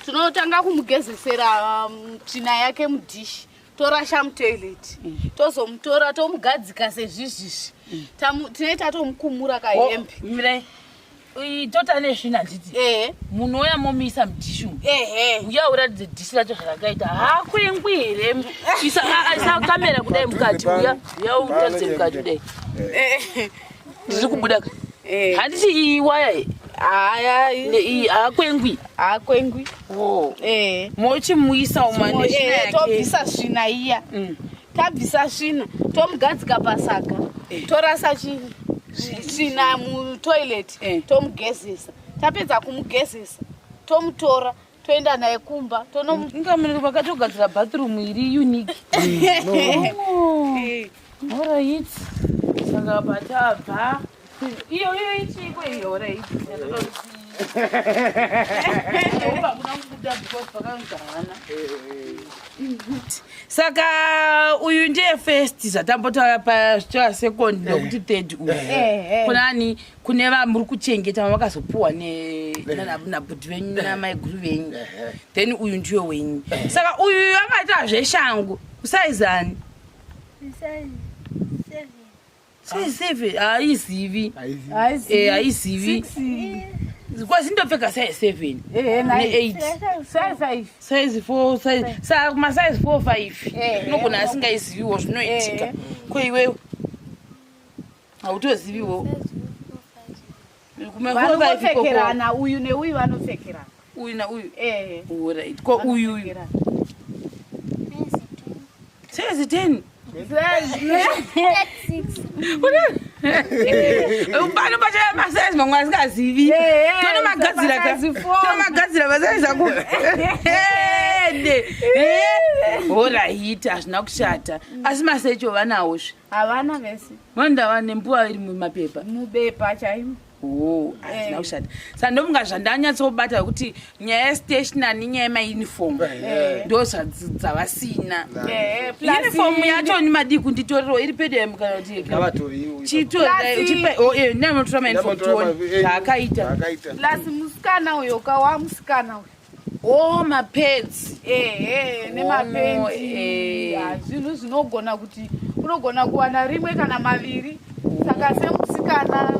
Tinotanga kumugezesera tsvina yake mudhishi, torasha mutoilet, tozomutora tomugadzika sezvizvizvi. Tinoita tomukumura kahembe. Mirai. Tota nesvina handiti? Ehe. Munouya momuisa mudhishi umu. Ehe. Uya uratidze dhishi racho zvarakaita. Haakwengwi here? Isa isa kamera kudai mukati. Uya uya utaridze mukati kudai. Ndiri kubuda ka. Handiti iyi waya iyi? Haya. Iyi haakwengwi. Haakwengwi. Oh. Mochimuisa umu ane svina yake. Tobvisa svina iya. Tabvisa svina tomugadzika pasaga. Torasa svina mutoilet, tomugezesa. Tapedza kumugezesa tomutora toenda naye kumba. Inga munhu vakatogadzira bathroom iri unique. Alright. Saka patabva iyo iyo ichiko iyo alright. Saka uyu ndiye first zvatambotaura pazvitora second nokuti third uyu. Kunani kune vamuri kuchengeta vamakazopuwa nabhudhi venyu namaiguru venyu. Then uyu ndiye wenyu. Saka uyu akaita zveshangu usaizani? Size 7 haizivi. Haizivi. Kwazi ndopfeka size 7 ne 8. Size 4, size saka kuma size 4 5. Unogona asingaiziviwo zvinoitika. Ko iwewe hautoziviwo. Kuma 4 5 ikoko. Vanopfekerana uyu neuyu vanopfekerana. Uyu na uyu. Alright. Ko uyu uyu. Size 10. Pano pachaya masaizi mamwe asingazivi. Tonomagadzira ka. Tonomagadzira masaizi ako. Ende. Alright, hazvina kushata. Asi masecho vanawo zve. Havana vese. Vanoda nembuva iri mumapepa. Mubepa chaimo. Oh, hazvina kushata. Saka ndofunga zvandanyatsobata kuti nyaya yestationary nenyaya yemauniform ndo zvadzavasina. Uniform yacho ni madii kunditorerawo iri pedo yemu kana kuti Ngavatoriwe. Chitorera, chipe, oh, ndinotora mauniform tione zvaakaita. Plus musikana uyo kawa musikana uyo. Oh, mapads. Nemapendi. Zvinhu zvinogona kuti unogona kuwana rimwe kana maviri. Saka semusikana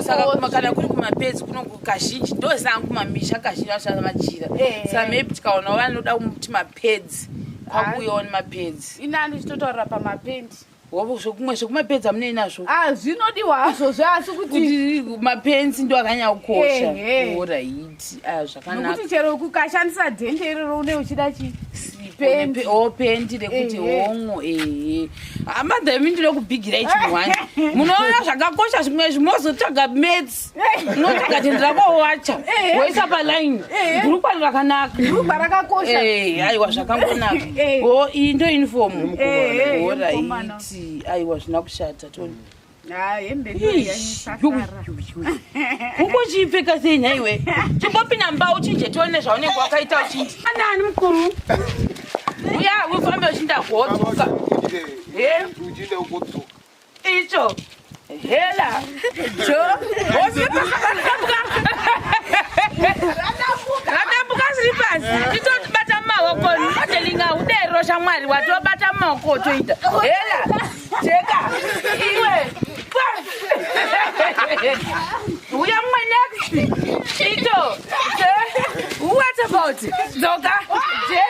Saka kana kuri kumapads kuno kazhinji ndozangu kumamisha kazhinji vanoshandisa machira. Saka maybe tikaona vanoda kuti mapads kwakuuyawo nemapads. Inani ndichitotaurira pamapendi. Wobo zvekumwe zvekumapads amunei nazvo? Zvinodiwa hazvo zve asi kuti kuti mapenzi ndo akanyanya kukosha. Alright. Zvakanaka. Nokuti chero ukashandisa dhende iroro une uchida chi pendi. Oh, pendi rekuti hongo, ehe. Mother imi ndinokubhigira ichi mhani. Munoona zvakakosha zvimwe zvimozotsvaga maths. Unotsvaga tende rako wacha. Woisa pa line. Bhurukwa rakanaka. Bhurukwa rakakosha. Aiwa zvakangonaka. Oh, iyi ndo uniform. Alright. Aiwa zvina kushata toni. Hembe ndiyo yanyisasara. Ungochipfeka sei nhaiwe? Chimbopinda mumba uchinje tione zvaunenge wakaita uchinje. Anani mukuru? Uya ufambe uchinda godzoka. Uchinda ugodzoka. Icho. Hela. Jo. Radambuka slippers. Titobata maoko. Modeling audero shamwari watobata maoko toita. Hela. Cheka. Iwe. Uya mumwe next. Ito. What about? Dzoka. Je.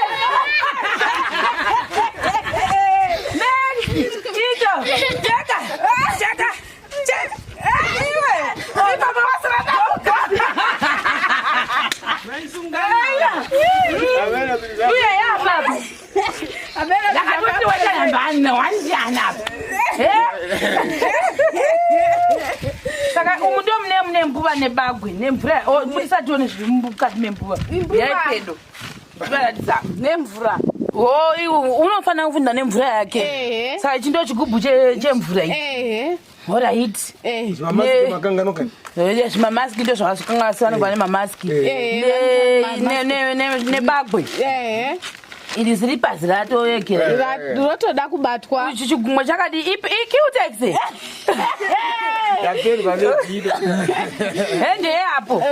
Next. Ito. Cheka. Cheka. Cheka. Iwe. Ipapa wasiradabuka. Uya ya baba. Ndakatoti waita wanjani apa? Saka umu ndo mune mune mbuva nebagwe nemvura. Oh, musati one zviri mukati membuva. Yaipedo. Ndivaratidza nemvura. Oh, iwe unofanira kufunda nemvura yake. Saka ichi ndo chigubhu chemvura iyi. Alright. Zvimamaski ndo zvakazokanganisa vanenge vane mamaski. Nebagwe. Iri slippers ratoyekera. Rotoda kubatwa. Ichi chigumwe chakadi iQtex. Ndaperwa nebhilo. Hende apo.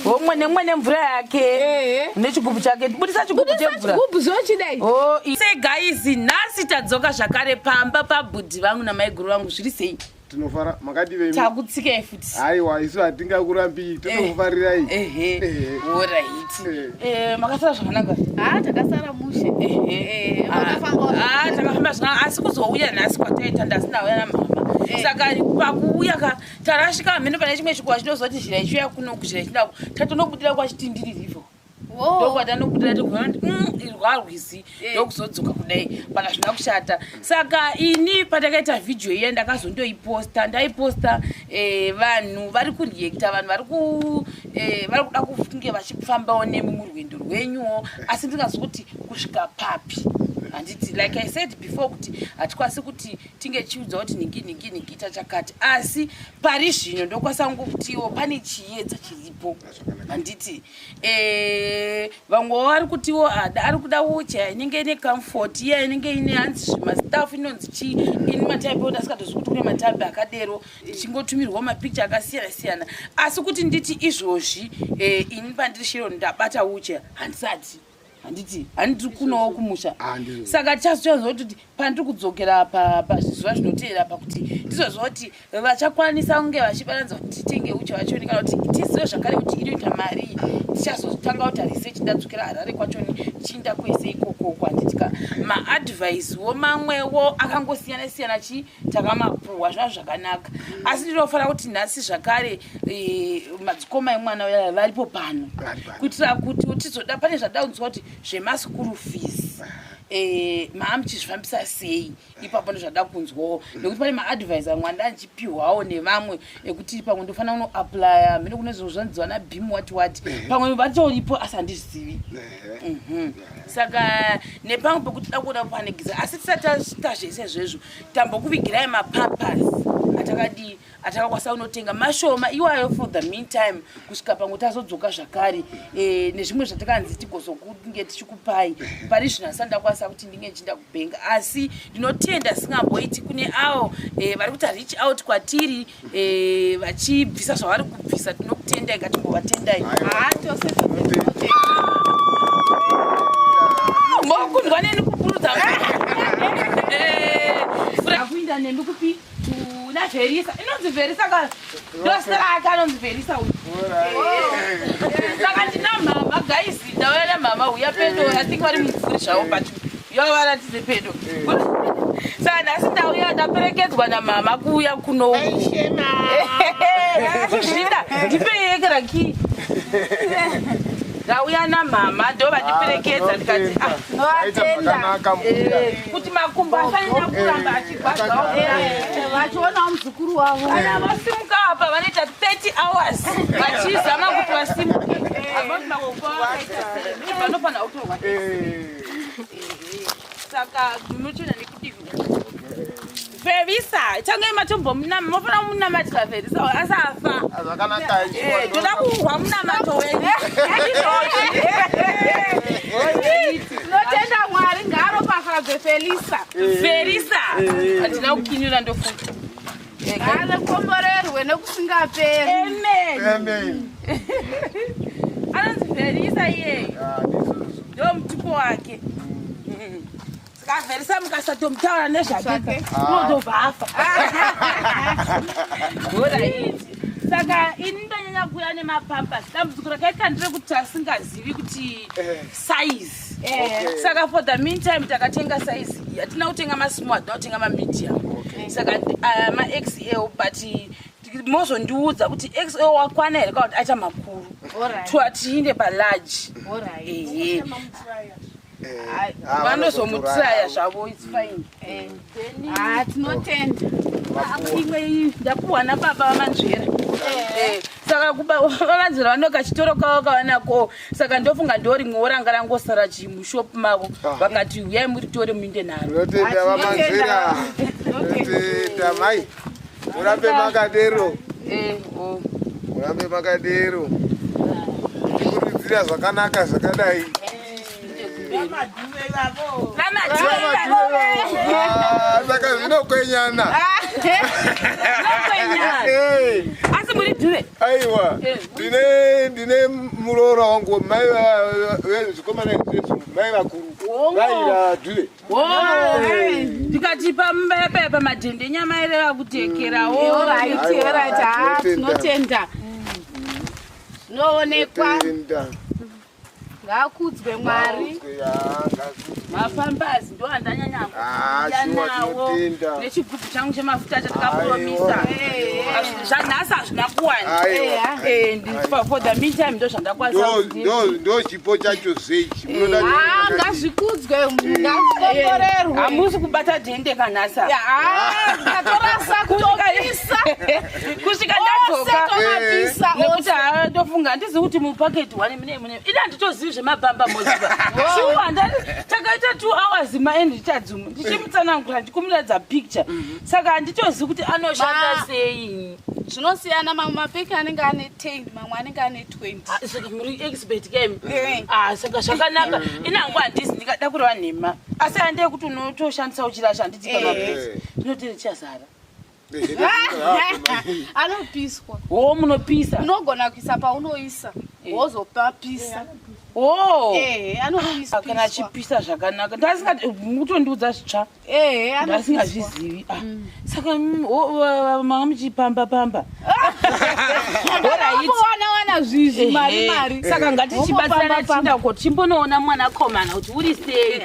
Umwe nemwe nemvura yake. Nechigubhu chake. Budisa chigubhu chemvura. Chigubhu zvochidai. Oh, se guys, nhasi tadzoka zvakare pamba pabhudhi vangu namaiguru vangu. Zviri sei? Tinofara, makadivei? Takutsikei futi. Aiwa, isu hatingakurambii, totokufarirai. Ehe. Ehe. Alright. Makasara zvakanaka? Ha, takasara mushe. Ehe. Makafamba. Ah, takafamba zvakanaka, asi kuzouya nhasi kwataita ndasina uya namama. Saka pakuuya ka tarasvika hameno pane chimwe chikuva chinozoti zhira ichiuya kuno, kuzhira ichida tatonobudira kwachitindiri ndokwatanobudira tikuona kuti rwarwizi ndokuzodzoka kudai pana zvina kushata. Saka ini patakaita vhidhiyo iya ndakazondoiposta, ndaiposta, vanhu vari kureacta, vanhu vari kuda kunge vachifambawo nemi murwendo rwenyuwo, asi ndingazi kuti kusvika papi. Handiti, like I said before, kuti hatikwanisi kuti tinge tichiudza kuti nhingi nhingi nhingi tachakati, asi pari zvino ndokwanisa kungokutiwo pane chiedza chiripo. Handiti vamwewo vari kutiwo ari kuda wheelchair inenge ine comfort, iya inenge ine hanzi zvimastaff inonzi chii. Ini matype ndasingatozivi kuti kune matype akadero, ndichingotumirwawo mapicture akasiyana siyana. Asi kuti nditi izvozvi ini pandiri shero ndabata wheelchair, handisati. Handiti handiri kunowo kumusha? Ah, ndizvo. Saka tichazochaziva kuti pandiri kudzokera pazvizuva zvinoteera, pakuti ndizoziva kuti vachakwanisa kunge vachibatanidza kuti titenge ucha vachoni, kana kuti tizive zvakare kuti inoita mari. Tichazotanga kuita research ndadzokera Harare kwachoni, tichiinda kwese ikoko. Handitika maadvicewo mamwewo akangosiyana siyana chi takamapuhwa zvava zvakanaka, asi ndinofanira kuti nhasi zvakare madzikoma emwana uya varipo pano Vari pano. kuitira kuti tizoda pane zvadaunzwa kuti zvemaschool fees maamuchizvifambisa sei ipapo. Ndozvada kunzwawo nekuti pane maadvice amwe anda ndichipiwawo nevamwe ekuti pamwe ndofanira kunoapplya mene kune zvinhu zvanziwa naBeam wati wati, pamwe vatoripo asi handizvizivi. Saka nepamwe pekuti da kuona kupanegisa, asi tisati taita zvese zvezvo, tambokuvigirai mapampers atakadii, atakakwanisa kunotenga mashoma iwayo for the meantime kusvika pamwe tazodzoka zvakare nezvimwe zvatakanzi tigozokunge tichikupai. Pari zvino hasati ndakwanisa kuti ndinge ndichinda kubhenga, asi ndinotenda singamboiti kune avo vari kuita reach out kwatiri vachibvisa zvavari kubvisa. Tinokutendai, ngatimbovatendai. Ha, tose. Mokundwa neni kupurudza kuinda nemi kupi? Kuna Verisa. Inonzi Verisa ka, ndosera ake anonzi Verisa uyu. Saka ndina mama, guys, ndauya namama. Uya pedo. I think vari mumvuri zvavo, but yavaratidze pedo. Saka nhasi ndauya ndaperekedzwa namama kuuya kuno. Zvida ndipeyekera ki ndauya namama, ndo vandiperekedza, ndikati ah, Aita zvakanaka mbuya. Kuti makumbo afanira kuramba achigwadzawo. Vachionawo muzukuru wavo. Kana vasimuka apa vanoita 30 hours vachizama kuti vasimuke. About makumbo akaita sei, vanofanira kutorwa. Saka munochiona nekudivi Ferisa change matombomunama, mofanira kumunamatira Ferisa asafa. Zvakanaka. Toda kuhwa munamato wenyu. Tinotenda Mwari, ngaaropafadzwe Felisa. Ferisa handina kukinyura, ndofunga. Ngaakomborerwe nekusingaperi. Amen. Amen. Anonzi Ferisa iyeyi. Ah, ndizvozvo. Ndo mutupo wake. Saka Verisa mukasatomutaura nezvake Zvake. unotobva afa. Alright. Saka ini ndonyanya kuuya nemapampers. Dambudziko rakaita nderekuti tasingazivi kuti size. Saka for the meantime takatenga size iyi. Hatina kutenga masmall, hatina kutenga mamedium. Saka maxl, but mozondiudza kuti XL wakwana here kana kuti acha makuru. Tiinde palarge. Ehe. Ah, vanozomutraya zvavo, it's fine. Ha, tinotenda. Imwe iyi ndapuhwa nababa vaManzvera. Saka vaManzvera vanoka chitoro kavo kavanako, saka ndofunga ndorimwewo ranga rangosara chimushopu mavo. Vakati uyai muritore muinde naro. Tinotenda vaManzvera, tinotenda mai, murambe makadero. Oh. Murambe makadero, tikurudzira zvakanaka zvakadai. Vamadhuve. Ah, saka zvinokwenyana. Zvinokwenya. Eh, Asi muri dhuve. Aiwa, Eh. ndine muroora wangu, mai vezvikomana zvedu, mai vakuru Hongo. vaira dhuve. Ndikati pambepe pamadhende nyama ireva kutekerawo. Alright, Aiwa, alright. Ah, tinotenda. tinotenda. Zvinoonekwa. Tenda. Ngakudzwe Mwari. Ya, ngakudzwe. Mapambazi ndo andanyanya Ah, kuuya shuwa, nawo tinotenda. nechigubhu changu chemafuta chatakapromisa. Aiwa. Zvanhasi hazvina kuwanda. Aiwa. Eh, for the meantime ndo zvandakwanisa kuti Ndo chipo chacho zveichi. Munoda Ah, ngazvikudzwe, ngazvikomborerwe. Hamusi kubata dhende kanhasi apa. Ah, tatorasa kutopisa. Kusvika Ose ndadzoka. tomapisa. Nekuti haa ndofunga handizivi kuti mupaketi one mune ini handitozivi zvemabhamba moziva shuwa. Takaita 2 hours maend Richards umu ndichimutsanangura, ndikumuratidza picture, saka handitozivi kuti anoshanda sei. Zvinosiyana, mamwe mapeki anenge ane 10, mamwe anenge ane 20. Ah, saka muri expert game. Eh. Ah, saka zvakanaka. Inangu handisi ndingada kureva nhema, asi handei kuti unotoshandisa uchirasha, handiti? Pamapeki zvinoti richazara. Anopiswa. Wo, munopisa? Unogona kuisa paunoisa, wozopapisa. Wo. Ehe, anopiswa. Kana achipisa zvakanaka, ndasinga mutondiudza zvitsva. Ehe, anopiswa. Ndasingazvizivi. Ah, saka manga muchipamba pamba. Wana wana zvizvi mari mari. Saka ngatichibatsirana. Womopamba. Tinda uko timbonoona mwanakomana kuti uri sei.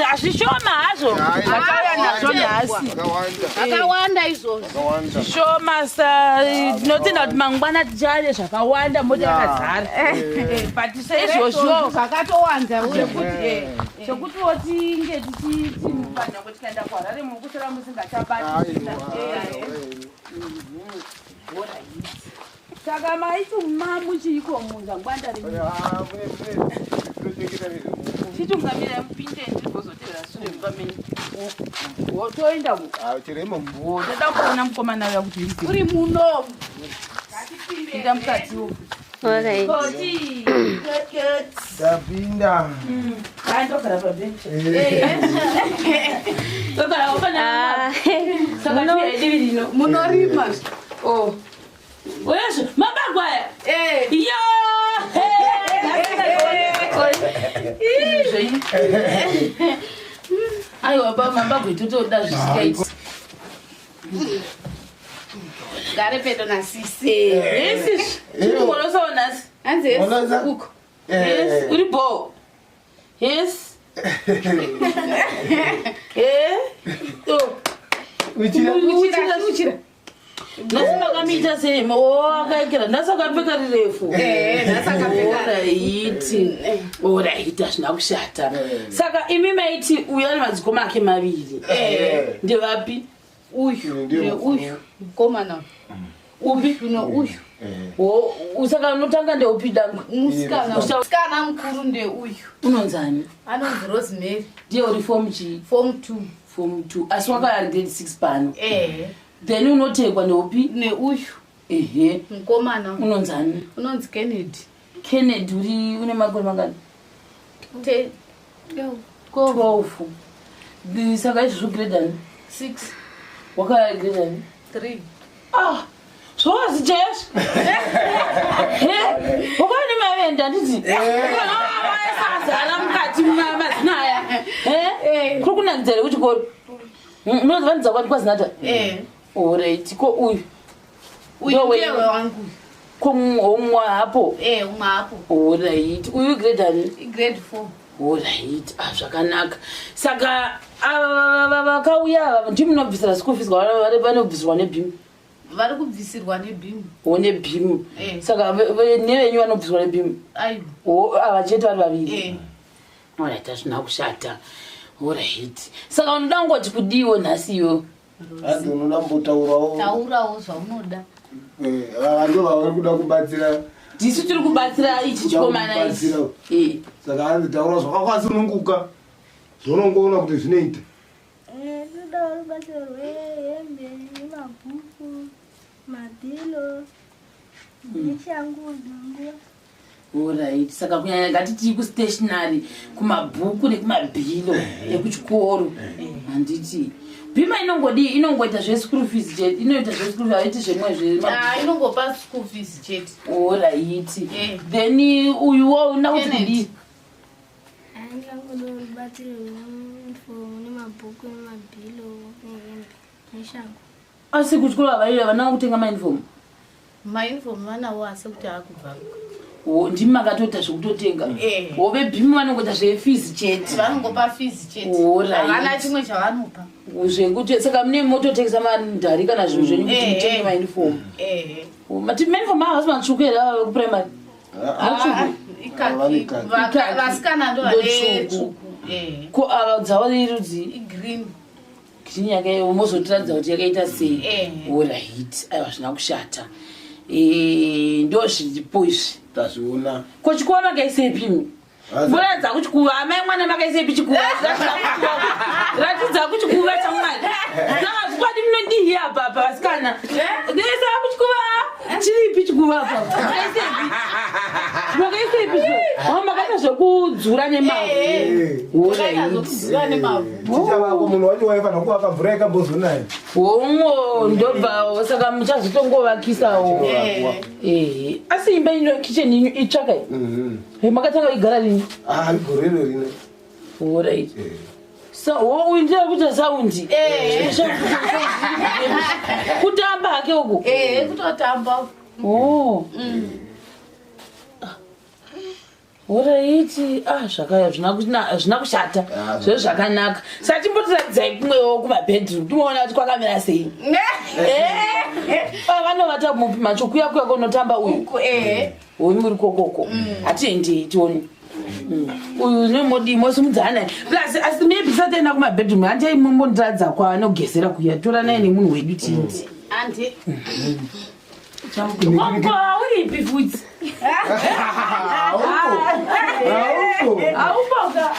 Hazvishoma hazvo zvatauya nazvo nhasi. Zvakawanda. Zvakawanda izvozvo. Zvakawanda. Shoma sa tinotenda kuti mangwana tichane zvakawanda, mota yakazara. But seizvozvo Zvakatowanda zvekuti zvekutiwo tinge tichiti tikaenda kuHarare muri kusara musingachabati. Aiwa. Saka maiti mamuchiiko muzangwanda renyu? Ah, mune tinochengeta nezvehuku. Chitungamira mupinde, ndigozotevera sure mumba menyu. Toenda. Ah, chiremo. Toda kuona mukomana uya kuti uri sei. Uri muno. Pinda mukatiwo. Alright. Koti. Tapinda. Andogara pabhenchi. Togara Ah, pana. Saka divi rino. Munorima. Oh. Uyezve mabagwa aya. Eh. Yo! Zvenyu. Aiwa, mabagwa itotoda zvisikaiti. Gare pedo nasisi. Isi. Chiri nhasi. Hanzi yes. Unoza? Uko. Yes, uri bo. Yes. Eh? Oh. Uchira. Uchira. Uchira. Nhasi makamiita sei? O, akaekera. Nhasi akapfeka rirefu. Eh, nhasi akapfeka. Alright. Alright, hazvina kushata. Saka imi maiti uyu ane madzikoma ake maviri. Ndevapi? Uyu Ndiye mukuru. neuyu mukomana. Upi? Neuyu. O, saka unotanga ndeupi dangwe? Musikana. Musikana mukuru ndeuyu. Unonzani? Anonzi Rosemary. Ndiye uri form chii? Form 2. Form 2. Asi wakaya grade 6 pano. Eh. Then unotekwa neupi? Neuyu Ehe. mukomana. Unonzani? Unonzi Kennedy. Kennedy uri une makore mangani? Te 12. Saka izvozvo grade ani? 6. Wakaya grade ani? 3. Ah, zvowazi chaizvo. Wakava nemavende, handiti? Azara mukati mazina aya. Kuri kunakidza here kuchikoro? Munozvanidza kwati kwazinata? Eh. Alright, ko uyu? Uyu Ndowe- ndiye wangu. Ko umwe hapo? Eh, umwe hapo. Alright, uyu grade ani? Grade 4. Alright, ah, zvakanaka. Saka ava vakauya ava ndimunobvisira school fees, vanobvisirwa neBEAM? Vari kubvisirwa neBEAM. O, neBEAM. Eh. Saka nevenyu vanobvisirwa neBEAM? Aiwa. O, ava chete vari vaviri? Eh. Alright, hazvina kushata. Alright, saka unoda kungoti kudiwo nhasi iwo? Hanzi unoda mbotaurawo. Taurawo zvaunoda. Ava ndo vavari kuda kubatsira. Ndisu tiri kubatsira ichi chikomana ichi. Kubatsira. Eh. Saka hanzi taura zvakakwasununguka zvaunongoona kuti zvinoita. Ndoda rubatsiro rwehembe nemabhuku, mabhilo neshangu dzanguva. Alright, saka kunyanya ngatiti kustationary, kumabhuku nekumabhilo ekuchikoro, handiti? Bhima inongodii? Inongoita zveschool fees chete, inoita zveschool fees, haiti zvemwe zve Ah, inongopa school fees chete. Alright. Eh. Then uyuwo una kuti Kenneth. kudii? Handingangoda rubatsiro rweunifomu nemabhuku nemabhilo nehembe neshangu. Asi kuchikoro havaida vana kutenga mauniform? Mauniform vanawo, asi kuti akubvaruka. O, ndimi makatoita zvekutotenga? Eh. O, vebhimu vanongoita zvefees chete? Vanongopa fees chete. Alright. Havana chimwe chavanopa. Zvekuti saka mune mototengesa mandari kana zvinhu zvenyu kuti Eh, mutenge eh. mauniform? Ehe. Mati mauniform ava hasi matsvuku here ava vekuprimary? Matsvuku? Ikaki. Vane kaki. Ikaki. Vasikana ndo Ndo vane tsvuku. tsvuku. Ehe. Ko ava dzavo irudzi? Igreen. Green yake mozotiratidza kuti yakaita sei? Eh. Alright, aiwa, zvina kushata. Eh, ndo zviripo izvi. Tazviona. Ko chikuva makaisepi imi? Mboratidza kuchikuva, amai mwana, makaisepi chikuva? Ratidza kuchikuva chamwari. Saka zvikwadi munodihi apa apa, vasikana? Nesa kuchikuva chiripi? Chikuva apa makaisepi? Makaisepi zvo makaita zvekudzura nemavhu? Vakaita zvekudzura nemavhu. Ticha vako, munhu wacho waifanira kuvaka, mvura yakambozonaya. Hongo, ndobva saka muchazotongovakisawo. Ehe, asi imba ino, kitchen ino itsvaka iyi, makatanga igara rini? Ah, igore rino rino. Alright. So wo uyu ndiye kuita saundi? Kutamba hake uku? Ehe, kutotamba. Oh. Alright, ah, zvakaya zvina kushata. Ah, Zviro zvakanaka. Saka chimbotiratidzai kumwewo kumabedroom, timoona kuti kwakamira sei. Eh, vanovata mupi macho? Kuya kuya kunotamba uyu? Uku, ehe. Uyu muri kokoko, hatiendei tione. Uyu nemodi mosimudzana plus, asi maybe sataenda kumabedroom, handei mumbondiratidza kwaanogezera kuya, toranai nemunhu wedu tindi. Andi. Kwa uripi futi? Haupo. Aupoka.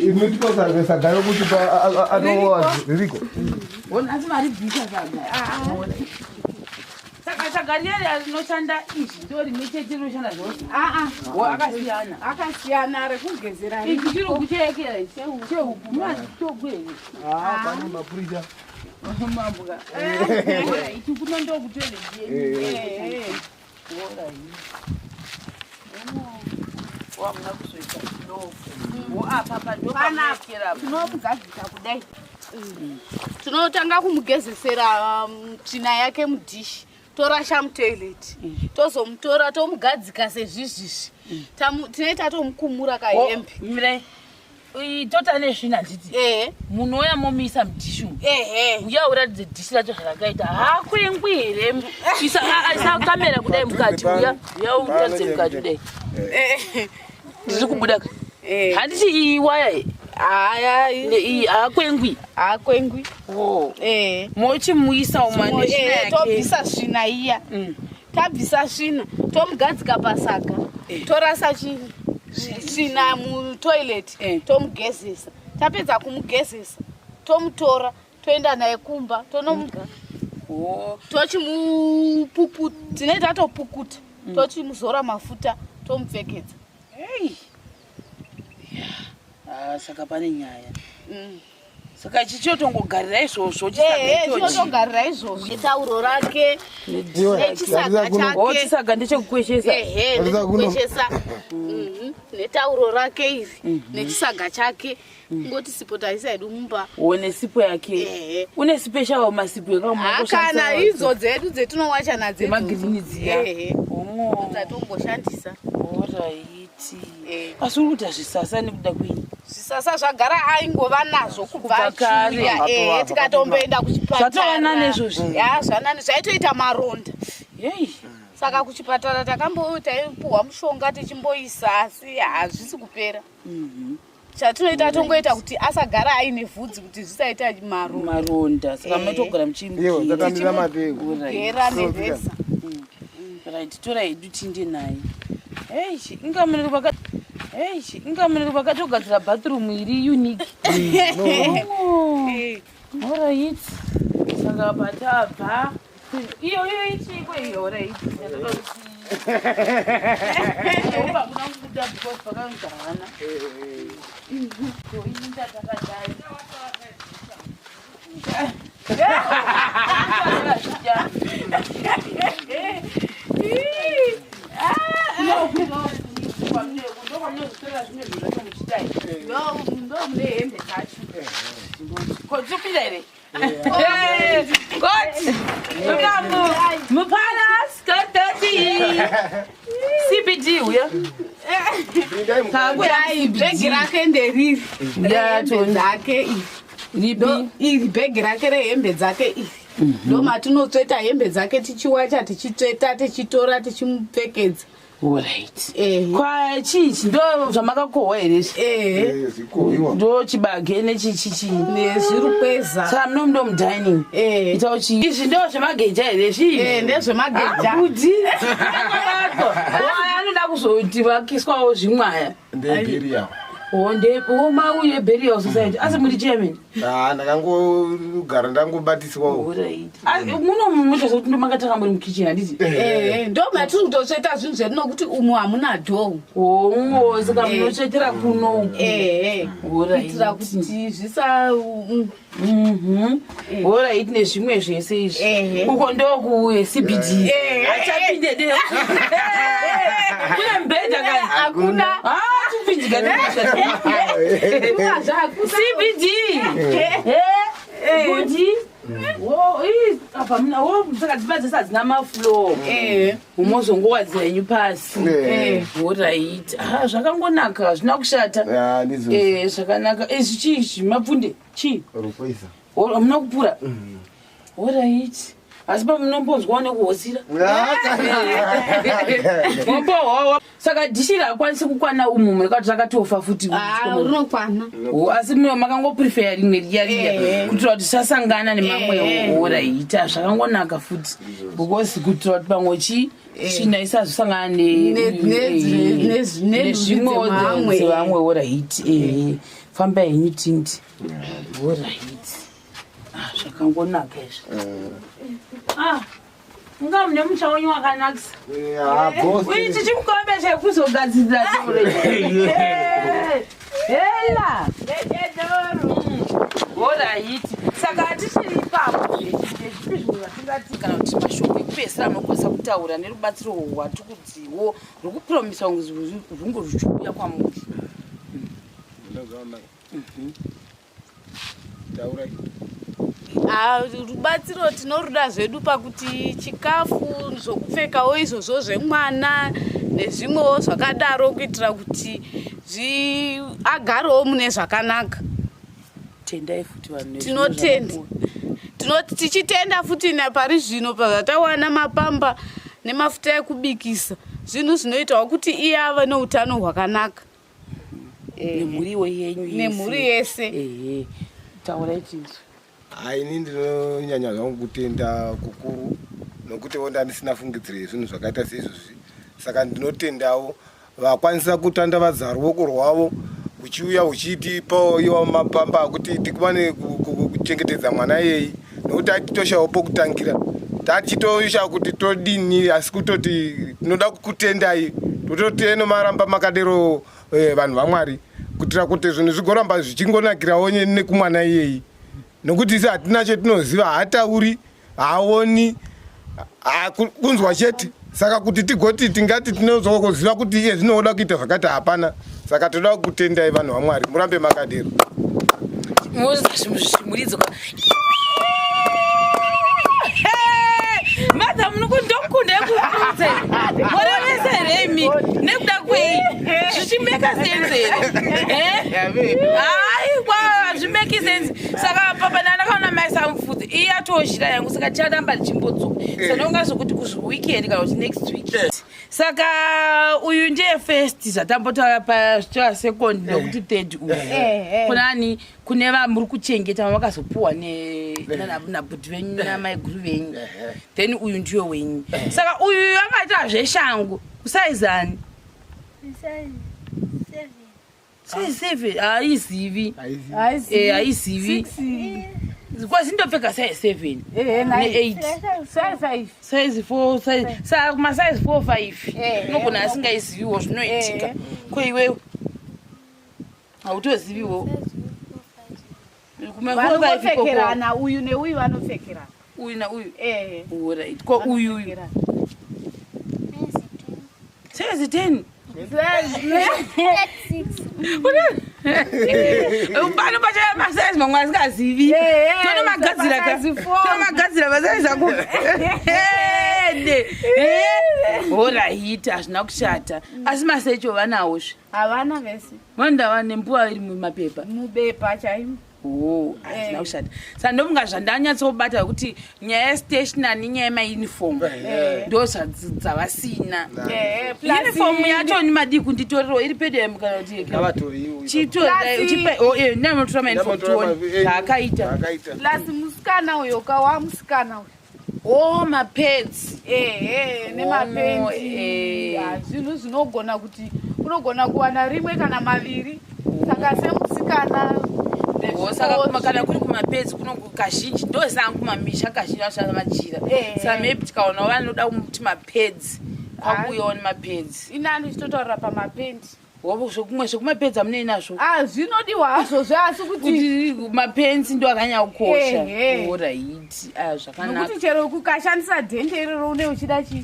Imutipo saga yokuti anowa ririko. Asi maribvisa saga. Saka saga riya rinoshanda izvi ndo rimwe chete rinoshanda zvose? Aa. Wo akasiyana? Akasiyana, rekugezera. Ichi chiri kuchekera ichi chehuku chogu here? Pane mapurisa. Mambuka ichi kuno ndokutoilet. Ehe. Wamuna kuzoita doko wo apa Panapa. pandopaekera. Tinomugadzika kudai, tinotanga kumugezesera tsvina yake mudhishi, torasha mutoilet, tozomutora tomugadzika sezvizvizvi. Tinoita tomukumura kahembe. Mirai, tota nezvina, handiti? Ehe. Munouya momuisa mudhishi umu? Ehe. Uya uratidze dhishi racho zvarakaita. Hakwengwi here? Isa isa kamera kudai mukati. Uya, uya uratidze mukati kudai. Ndiri kubuda ka? Handiti iyi waya iyi? Aya. Iyi haakwengwi? Hakwengwi. O. Ehe. Mochimuisa uma nesvina yake. Tobvisa svina iya. Tabvisa svina, tomugadzika pasaga, torasa svina mutoilet. Tomugezesa, tapedza kumugezesa, tomutora, toenda naye kumba, tonomuga. Oh. Tochimupupu, tinenge tatopukuta, tochimuzora mafuta, tomupfekedza. Hey. Ah, saka pane nyaya. Saka ichi chinotongogarira izvozvo? Ehe. Chisaga ichochi? Chinotogarira izvozvo, netauro rake nechisaga O, chake. chisaga ndechekukweshesa? Ehe, Ratidza kuno. nekukweshesa. Netauro rake iri nechisaga chake, ngoti sipo taisa hedu mumba. O, nesipo yake. Ehe. Une special masipo? Hakana, idzo dzedu dzetinowacha nadzo. Dzemagirini dziya? Ehe, dzatomboshandisa. Alright. Eh. Asi uri kuita zvisasa nekuda kwei? Zvisasa zvagara aingova nazvo kubva Kubva kare. achiuya. Ehe, tikatomboenda kuchipatara. Zvatova nane izvozvi? Ya, zvanani, zvaitoita maronda. Yei. Saka kuchipatara takambo taipuhwa mushonga tichimboisa, asi hazvisi kupera. Chatinoita, tongoita kuti asagara aine vhudzi kuti zvisaita maronda. Maronda, saka Eh. maitogara Iyo muchimugera? takamira mateko. Gera nereza. Right, tora hedu tinde naye. Eish, inga munhu vaka, eish, inga munhu vakatogadzira bathroom iri unique. Oh. Alright, saka patabva iyo, iyo ichiko iyo? Alright, ndatoda kuti Ndomune hembe dzacho. Topinda here? Good. Mupalas, good CBD uya. Dai bhegi rake nderiri. Rehembe dzake iri. Ripi? Iri bhegi rake rehembe dzake iri. Ndomatinotsveta hembe dzake tichiwacha tichitsveta tichitora tichimupfekedza. Alright. Ehe. Kwa chii ndo zvamakakohwa here izvi? Ehe. Zvikohiwa. Ndo chibage nechichichi. Nezvirukweza. Saka muno ndo mudining. Ehe. Ita uchi. Izvi ndo zvemageja here izvi? Eh, ndezvemageja. Budi. Aya anoda kuzoti vakiswawo zvimwe aya. Ndebheriya. Oh, nde oh mauye burial society. Asi muri chairman. Ah, ndakangogara ndangobatiswawo. Alright. Asi muno munoita sekuti ndo makatanga muri mukitchen handiti? Ehe, ndo matiri kutotsveta zvinhu zvedu nokuti umu hamuna dhoo. Oh, saka munotsvetera kuno uku. Ehe. Alright. Kuitira kuti zvisa Mhm. Alright nezvimwe zvese izvi. Ehe. Uko ndoku CBD. Ehe. Achapinde de. Kune mbedha kani? Hakuna. Ah, tupinjika Hakuna zvakuna. CBD. Eh. Budi. Wo, ii, apa muna wo saka dzimba dzese hadzina mafloor. Ehe. Umozongowadzira henyu pasi. Eh. Alright. Ah, zvakangonaka, hazvina kushata. Ah, ndizvo. Eh, zvakanaka. Izvi chii izvi mapfunde? Chii? Rukweza. Hamuna kupura? Alright. Asi pamunombonzwawo nekuhotsira. Mombohwawa. Saka dhishi rakwanisi kukwana umu murikati rakatofa futi. Ah, rinokwana. Oh, asi muno makangoprefera rimwe riya riya Ehe. kuitira kuti tisasangana nemamwe Ehe. alright zvakangonaka futi because kuitira kuti pamwe chi china isazosangana Ne- nezvimwewo nedzemamwe. dzevamwe alright ehe famba henyu tindi alright Ah, zvakangonaka izvi Ah, munga mune musha wenyu wakanakisa Ah, boss. uyu chichimukombe chekuzogadzirira doro hela Alright. Saka hatichiri ipapo zvezvipi zvinhu zvatingati kana kuti mashoko ekupedzisira munokwanisa kutaura nerubatsiro rwatikudziwo rwekupromisa kunge rwunge ruchiuya kwamuri. Taurai. Ah, rubatsiro tinoruda zvedu pakuti chikafu zvokupfekawo izvozvo zvemwana nezvimwewo zvakadaro kuitira kuti agarewo mune zvakanaka. Tendai futi vanhu nezvinhu Tinotenda. zvakapuwa. Tinoti tichitenda futi napari zvino pazvatawana mapamba nemafuta ekubikisa zvinhu zvinoitawo kuti iye ave neutano hwakanaka. Nemhuriwo yenyu yese. Nemhuri yese. Ehe. Taurai tinzwe. Ah, ini ndinonyanya zvangu kutenda kukuru nokuti wo ndandisina fungidziro yezvinhu zvakaita seizvozvi saka ndinotendawo vakwanisa kutandavadza ruoko rwavo uchiuya uchitipawo iwa mapamba akuti tikwane kuchengetedza mwana iyeyi nokuti atitoshawo pokutangira tachitosha kuti todini asi kutoti tinoda kukutendai tototi eno maramba makadero vanhu vaMwari kuitira kuti zvinhu zvigoramba zvichingonakirawo nekumwana iyeyi nokuti isi hatina chetinoziva haatauri haaoni kunzwa chete saka kuti tigoti tingati tinozoziva kuti iye zvinoda kuita zvakati hapana saka toda kutendai vanhu vaMwari murambe makadero. Muridzo madha munokundokunda yekukudze morevesa here imi nekuda kwei zvichimeka sense here aiwa hazvimeki sense saka papa ndandakaona mai samufudzi iye atozhira yangu saka ticharamba ndichimbodzoka saka zvokuti kuzviweekend kana kuti next week saka uyu ndiye first zvatambotaura pazvitora second nokuti third uyu kunani kune vamuri kuchengeta vamakazopuwa nabhudhi venyu namaiguru venyu then uyu ndiyo wenyu saka uyu angaita zveshangu kusaizani Size 7. size 7 haizivi Haizivi. haizivi. Kwazi ndopfeka size 7 ne8 size 4 size saka kumasize 4 5 unogona asingaiziviwo zvinoitika. Ko iwewe hautoziviwo vanopfekerana uyu neuyu vanopfekerana uyu nauyu alright ko uyu uyu size 10 pano pachaya masaizi mamwe asingazivi tonomagadzira tonomagadzira masaizi ako ende horaiti hazvina kushata asi masecho vanawozve havana vese vanoda nembuva iri mumapepa mubepa chaimo Oh, hazvina kushata saka ndofunga zvandanyatsobata kuti nyaya yestationary nenyaya yemauniform ndo zvadzavasina uniform yacho ni madii kunditorerwa iri pedo yami kana kuti chitonamotora mauniform tione zvaakaita plus musikana uyo kawa musikana uyo o mapads ehe nemapendi zvinhu zvinogona kuti unogona kuwana rimwe kana maviri saka semusikana saka kana kuri kumapads kuno kazhinji ndozangu kumamisha kazhinji vanoshandisa machira saka maybe tikaonawo vanoda kuti mapads kwakuuyawo nemapads inani chitotaurira pamapendi zvekumwe zvekumapedza munei nazvo ah zvinodiwa hazvo zve asi kuti mapenzi ndo akanyanya kukosha oraiti ah zvakanaka nokuti chero kukashandisa dhende iroro une uchida chi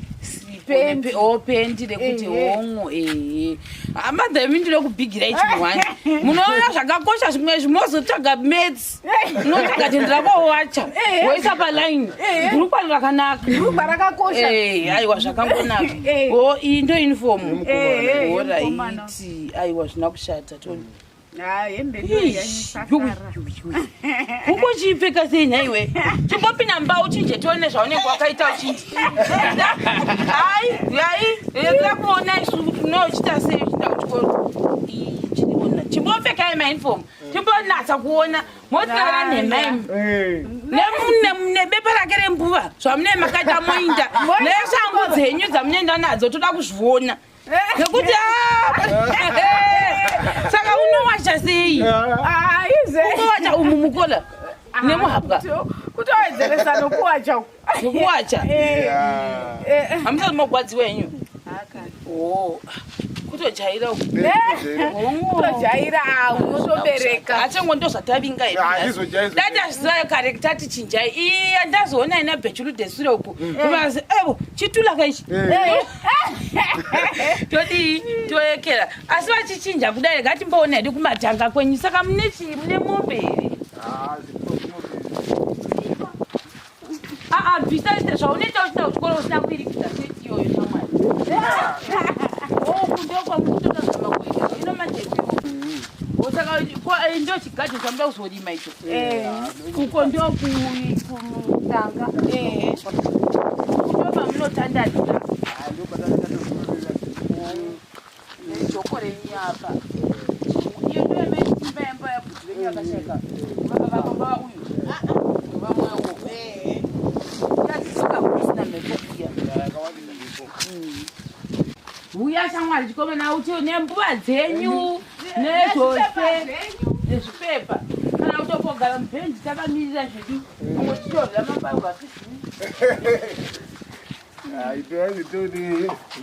pendi o pendi rekuti hongo ehe amadha imi ndinoda kubhigirai chinhu wani munoona zvakakosha zvimwe izvi mozotsvaga maths unotsvaga dhende rako wacha woisa paline bhurukwa rakanaka bhurukwa rakakosha aiwa zvakangonaka o iyi ndo uniform oraiti aiwa zvina kushata toni ungochipfeka sei nhaiwe chimbopinda mumba uchinje tione zvaunenge wakaita uchinje hai hai rega kuona isu kuti unochita sei uchinda kuchikoro chiriona chimbopfekai mauniform timbonatsa kuona motirara nhema imi nebepa rake rembuva zvamunee makaita moinda neshangu dzenyu dzamunoenda nadzo toda kuzviona nekuti ah, saka unowacha sei unowacha umu mukola nemuhapwa kutowedzeresa nokuwacha nokuwacha hamusati magwadziwa henyu oh, kutojaira kutojaira unotobereka achengo ndo zvatavinga dai tazviziva kare tati chinjai iya ndazoona ina bhechuludesure uku evo chitula kaichi todii toyekera asi vachichinja kudai rega timboona hedu kumatanga kwenyu saka mune chii mune mombe here aa bvisa zvaunoita uchida kuchikoro usina kuirikidza seti iyoyo shamwari oku ndokwamukutoazama kuita ino manje saka ndo chigadhi chamuda kuzorima icho uko ndokumutanga ndopamunotandadza nejoko renyu apa iyo ndoyamaimba yamba yabvudzi venyu yakashaika vababa uyu vamwewo tadzisoka kusina mhepo kuya huya shamwari chikomana uti nembuva dzenyu nezvose nezvipepa kana kutopogara mubhenji takamirira zvedu umwe titorya mabago atizivi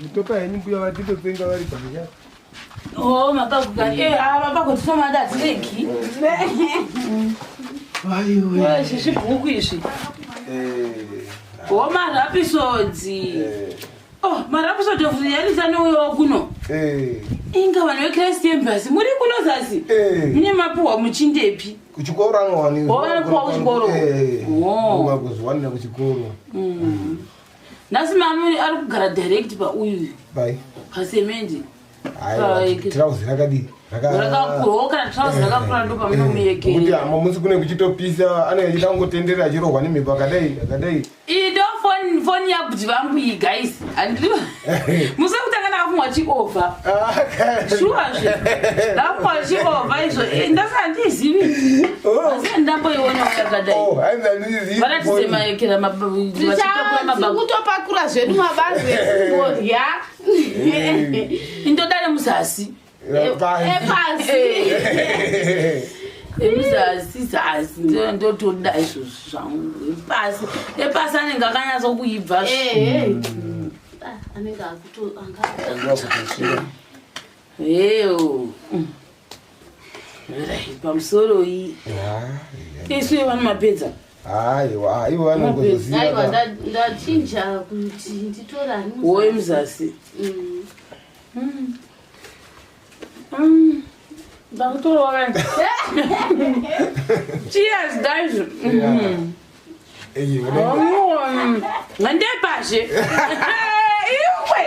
mitopa henyu mbuya vatitotsenga vari pamisha o mabago kani eh, ah, mabago tinomada hatiregi izvi zvibhuku izvi o marapisodzi Oh, marapisode of reality anouyawo kuno. Eh. Inga vanhu veChrist Embassy muri kuno zasi. Eh. Mune mapuwa muchindepi? Kuchikoro anowanikwa. Oh, vanopuwa kuchikoro. Eh. Oh. Kuzwanira kuchikoro. Nhasi mami ari kugara direct pauyu. Bai. Pasemendi. Aiwa, tirauzi rakadii? Rakakura, kana tirauzi rakakura ndo pamunomuyekera. Kuti hama musi kune kuchitopisa, anenge achida kungotenderera achirohwa nemhepo akadai, akadai. Iyi ndo foni foni yabhuti vangu iyi guys. Handiri musi wekutanga ndakafungwa chiovha. Shuwa zve. Ndakafungwa chiovha izvo. Eh, ndanga handizivi. Asi handamboiona yakadai. Oh, hanzi handizivi. Varatidze mayekera vachitopakura mabago. Kutopakura zvedu mabazi ekungorya. Indoda remuzasi. Epasi. Emuzasi zasi ndotoda izvozvi zvangu. Epasi epasi anenge akanyatso kuibva. Eh. Ah, anenge akuto anga. Eyo. Pamusoro iyi. Isu vano mapedza. Aiwa, ivo vanongoziva. Aiwa, ndachinja kuti nditore ani muzasi. Woye muzasi. Ndakutorwa kani. Cheers guys. Ngandepazhe. Iwe.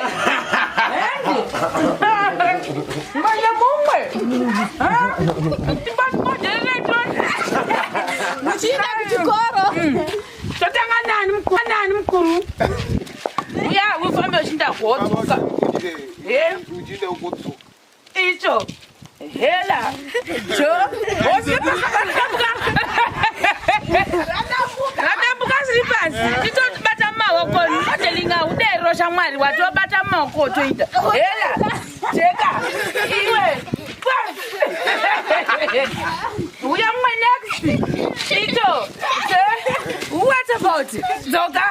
Manje mumwe. Muchienda kuchikoro. Totanga nani mukuru? Nani mukuru? Uya ufambe uchinda kodzoka. Uchinda ukodzoka. Icho. Hela. Jo. Radambuka slippers. Titobata maoko. Modeling udero shamwari watobata maoko toita. Hela. Cheka. Iwe. Uya mumwe next. Ito. What about? Dzoka.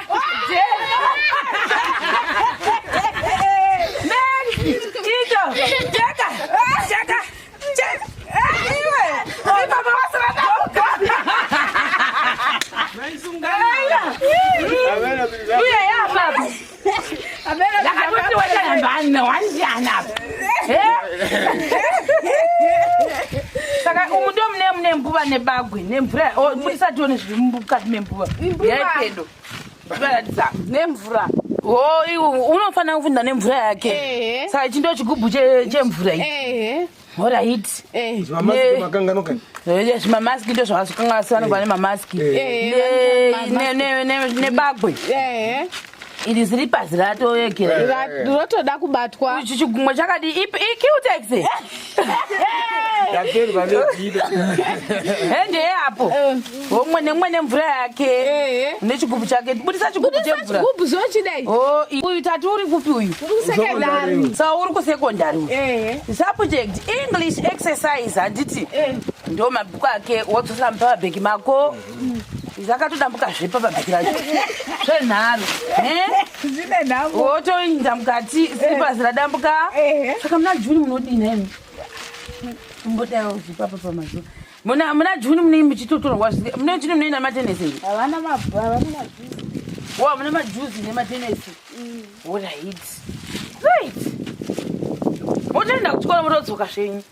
Next. Ito. Cheka. Cheka. Cheka. Iwe. Ipapa wasiradabuka. Uye yapapa. Ndakatoti watanhambana wanjana. Saka umu ndo mune mune mbuva nebagwe nemvura musati one zviri mukati membuva. Yaipedo. Varatidza nemvura. Oh, iwe unofanira kufunda nemvura yake. Saka ichi ndo chigubhu chemvura iyi. Alright. Zvimamaski makanganwa Zvimamaski ndo zvakazokanganisana pane mamaski. Nebagwe. Iri slippers ratoyekera. Rotoda kubatwa. Ichi chigumwe chakadi icutex. Ndaperwa nedhira. Hende apo. Omwe nemwe nemvura yake. Nechigubhu chake. Budisa chigubhu chemvura. Chigubhu zvochidai. Oh, uyu tati uri kupi uyu? Uri kusekondari. Saka uri kusekondari uyu. Subject English exercise handiti. Ndo mabhuku ake wodzosera mupabhegi mako. Zvakatodambuka zvepa pabhegi racho. Zvenharo. Zvine nhamo. Wotoinda mukati slippers radambuka. Saka muna June munodini imi? Mbodawo zvipapa pamazuva. Muna muna June munenge muchitotorwa muna June munoenda matenesi here? Havana havana majuzi. Wa muna majuzi nematenesi. Alright. Right. Motoenda kuchikoro motodzoka zvenyu.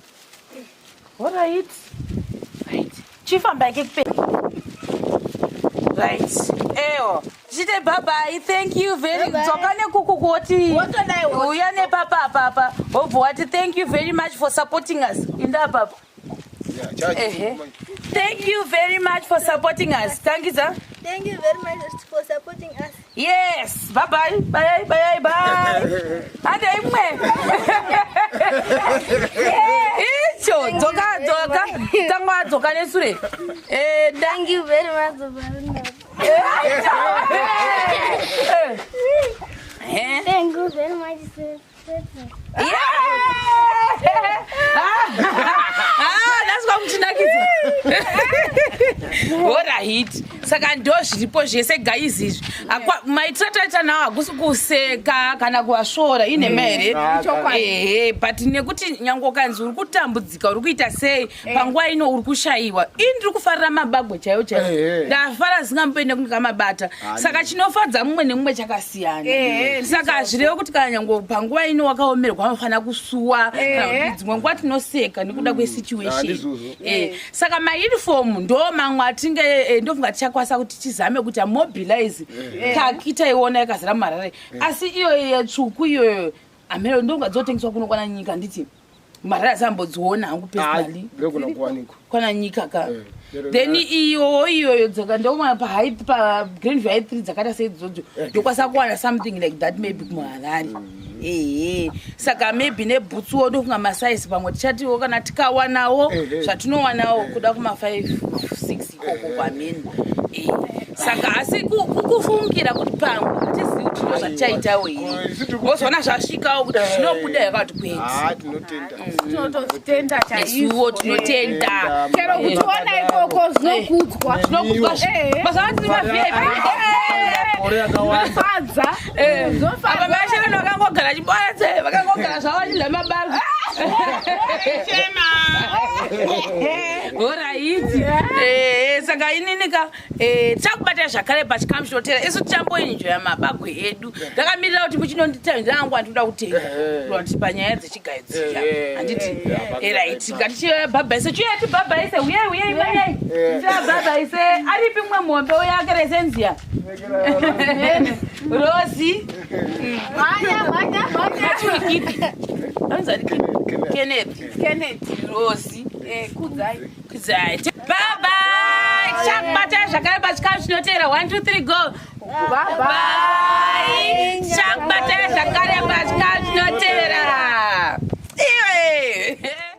Alright. Right. Chifamba yake kupe. Right. Eyo. Chite bye bye. Thank you very much. Dzoka nekuku kuti. Uya nepapa papa. Wobva wati thank you very much for supporting us. Inda papa. Thank you very much for supporting us. Thank you, sir. Thank you very much for supporting us. Yes. Bye bye. Bye bye bye. Ande imwe. Icho dzoka dzoka. Tangwa dzoka nesure. Thank you very much for supporting us. Thank you very much for supporting us. Yeah! That's what muchinakidza. Alright. Saka ndo zviripo zvese guys izvi. Maitiro taita nawo hakusi kuseka kana kuvasvora inhema here? Ehe, but nekuti nyange ukanzi uri kutambudzika uri kuita sei panguva ino uri kushayiwa. Ini ndiri kufarira mabagwe chaiwo chaiwo. Ndafara zingamboende kunge kamabata. Saka chinofadza mumwe nemumwe chakasiyana. Saka hazvirevo kuti kana nyange panguva ino wakaomerwa unofanira kusuwa. Dzimwe nguva tinoseka nekuda kwesituation. Saka mauniform ndo mamwe atinge ndofunga tichakwanisa kuti tizame kuti amobilize kaki taiona yakazara muHarare. Asi iyo yetsvuku iyoyo amero ndonga dzotengeswa kuno kwana nyika nditi Marara sambodziona hangu personally. Kwana nyika ka. Then iyo iyoyo dzaka ndoona pa high pa Greenview High 3 dzakaita seidzodzo. Ndokwanisa kuwana something like that maybe kuMarare. Saka maybe nebhutsuwo ndofunga masize pamwe tichatiwo kana tikawanawo zvatinowanawo kuda kuma 5 6 ikoko kwamene. Saka asi kufungira kuti pamwe hatizivi kuti ndo zvatichaitawo here wozoona zvasvikawo kuti zvinobuda yakati kwete. Ha, tinotenda. Tinotozvitenda Nesuwo chaizvo. tinotenda. Chero kutiona ikoko zvinokudzwa. Zvinokudzwa. Mazuva tiri mavip. Makore akawanda. Zvinofadza. Apa Zvinofadza. mashaveno vakangogara chiboratse, vakangogara zvavo vachidya mabarwa. Oraiti. Saka ininika tichakubata zvakare pachikamu chinotera. Isu tichamboenjoya mabagwe edu ndakamirira kuti muchinondita angu andinoda kutenga kuti panyaya dzechigayo dziya, handiti? Right, ngatichibhabhaise, chiuya tibhabhaise. Uyai, uyai, mayai, tiabhabhaise. Aripi mumwe muhombe uya akeresenziya Rosi? Mhanya, mhanya, mhanya. Kipi anonzi? Kenneth. Kenneth. Rosi. Kudzai. Kudzai. Bye bye. Tichakubatai zvakare pachikamu chinotera. 1 2 3 go. Bye. Bye. Tichakubatai zvakare pachikamu chinotera.